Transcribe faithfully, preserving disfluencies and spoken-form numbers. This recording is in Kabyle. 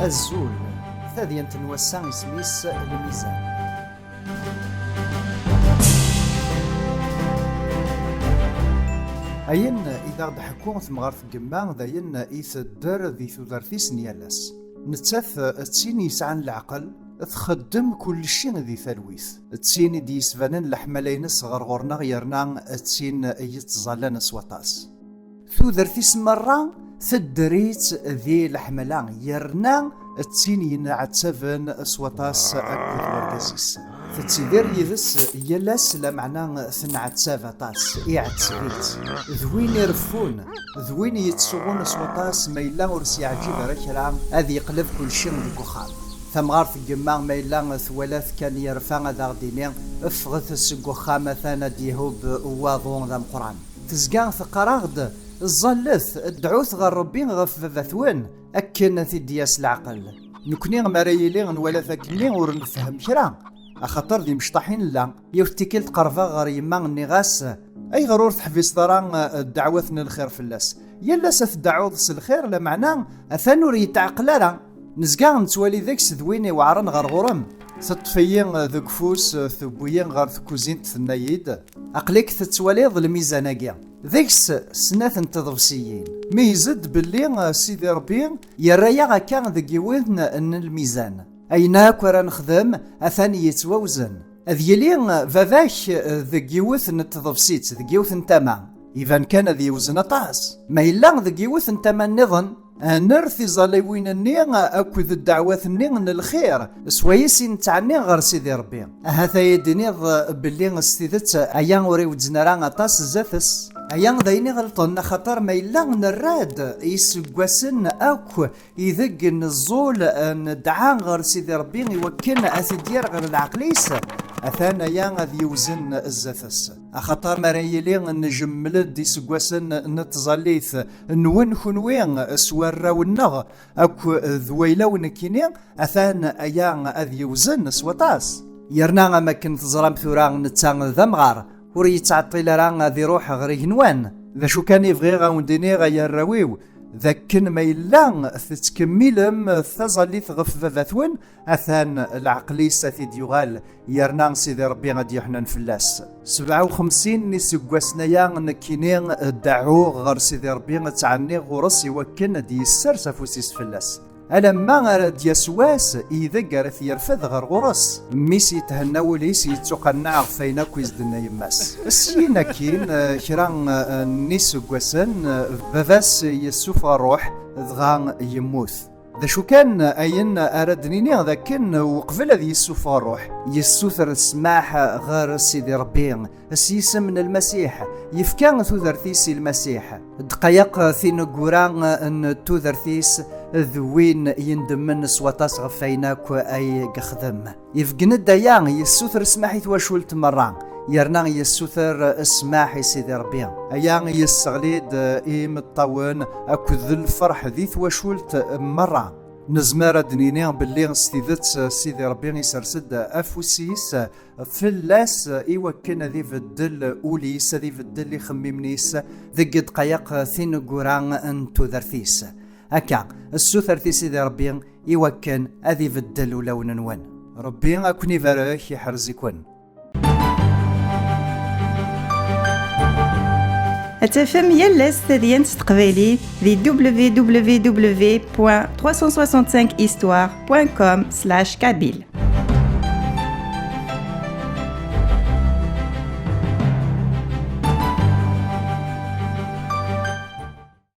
Azul. Tadyant n wass-a isem-is Lmizan. Ayen i d aɣ-d-ḥekku temɣart n yemma, d ayen i tedder di tudert-is n yal ass. Nettat d tin yesɛan leɛqel, txeddem kulci di talwit. D tin i d-yesbanen leḥmala-ines ɣer ɣur-neɣ, yerna d tin yettẓallan s waṭas. Tudert-is merra tedder-itt di leḥmala, yerna d tin yenɛettaben s waṭas akked wergaz-is. Tettidir yid-s yal ass, lameɛna tenɛettab aṭas, iɛetteb-itt. D win ireffun, d win yettsuɣun s waṭas, ma yella ur s-yeɛǧib ara kra, ad yeqleb kulci deg uxxam. Tamɣart n yemma, ma yella twala-t kan yerfa, ad aɣ-d-tini: "Ffɣet seg uxxam, atan ad d-ihub waḍu d ameqqran." Tezga teqqar-aɣ-d: "Ẓẓallet, dɛut ɣer Ṛebbi ɣef baba-twen, akken ad t-id-yas leɛqel." Nekni, mi ara yili nwala-t akkenni, ur nefhem kra, axaṭer d imecṭaḥ i nella. Yiwet tikkelt qerrbeɣ ɣer yemma, nniɣ-as: "Ayɣer ur teḥbiseḍ ara, eh, ddeɛwat n lxir fell-as? Yal ass ad tdeɛɛuḍ s lxir, lameɛna atan ur yetɛeqqel ara." Nezga nettwali deg-s d win iweɛren ɣer ɣur-m. Teṭṭef-iyi deg ufus, tewwi-yi ɣer tkuzint, tenna-yi-d: "Aql-ik tettwaliḍ lmizan-agi. Deg-s snat n tḍebsiyin. Meyyez-d belli, eh, Sidi Ṛebbi yerra-yaɣ akka deg yiwen n lmizan. Ayen akk ara nexdem, atan yettwawzen. Ad yili, eh, baba-k, eh, deg yiwet n tḍebsit, deg yiwet n tama. Iban kan ad yewzen aṭas. Ma yella deg yiwet n tama nniḍen, ad nerr tiẓalliwin-nni akked ddeɛwat-nni n lxir, swayes i nettɛenni ɣer Sidi Ṛebbi." Ahat ay d-iniḍ belli s tidet aya ur iwezzen ara aṭas zdat-s. Aya d ayen iɣelṭen, axaṭer ma yella nerra-d iseggasen akk ideg neẓẓul, nedɛa ɣer Sidi Ṛebbi iwakken ad t-id-yerr ɣer leɛqel-is, atan aya ad yewzen zdat-s. Axaṭer mi ara yili njemmel-d iseggasen n tẓallit nwen kunwi s warraw-nneɣ akk d wayla-w nekkini, atan aya ad yewzen s waṭas. Yerna, am akken teẓram tura, netta d amɣar, ur yettɛeṭṭil ara ad iruḥ ɣer igenwan. D acu kan i bɣiɣ a wen-d-iniɣ, ay arraw-iw, d akken ma yella tettkemmilem taẓallit ɣef baba-twen, atan leɛqel-is ad t-id-yuɣal, yerna Sidi Ṛebbi ad d-yeḥnen fell-as. Sebɛa u xemsin n iseggasen aya nekkini deɛɛuɣ ɣer Sidi Ṛebbi, ttɛenniɣ ɣur-s iwakken ad d-yessers afus-is fell-as. Alamma ara d-yas wass ideg ara t-yerfed ɣer ɣur-s. Mmi-s yethenna wul-is, yettuqenneɛ ɣef wayen akk i s-d-tenna yemma-s. Syin akkin, eh, kra, eh, n iseggasen, eh, baba-s yessufeɣ ṛṛuḥ, dɣa yemmut. D acu kan, ayen ara d-nini d akken uqbel ad yessufeɣ ṛṛuḥ, yessuter ssmaḥ ɣer Sidi Ṛebbi, s yisem n Lmasiḥ, yefka tudert-is i Lmasiḥ. Ddqayeq tineggura n tudert-is d win yendemmen s waṭas ɣef wayen akk ay yexdem. Ibeggen-d aya, yessuter ssmaḥ i twacult merra, yerna yessuter ssmaḥ i Sidi Ṛebbi. Aya yesseɣli-d imeṭṭawen akked lferḥ di twacult merra. Nezmer ad d-nini belli s tidet Sidi Ṛebbi isers-d afus-is fell-as iwakken ad ibeddel ul-is, ad ibeddel ixemmimen-is deg ddqayeq tineggura n tudert-is. Akka, ssutret i Sidi Ṛebbi iwakken ad ibeddel ulawen-nwen. Ṛebbi ad ken-ibarek, iḥrez-iken. Ad tafem yal ass tadyant s teqbaylit di www.365histoire.com/kabyle.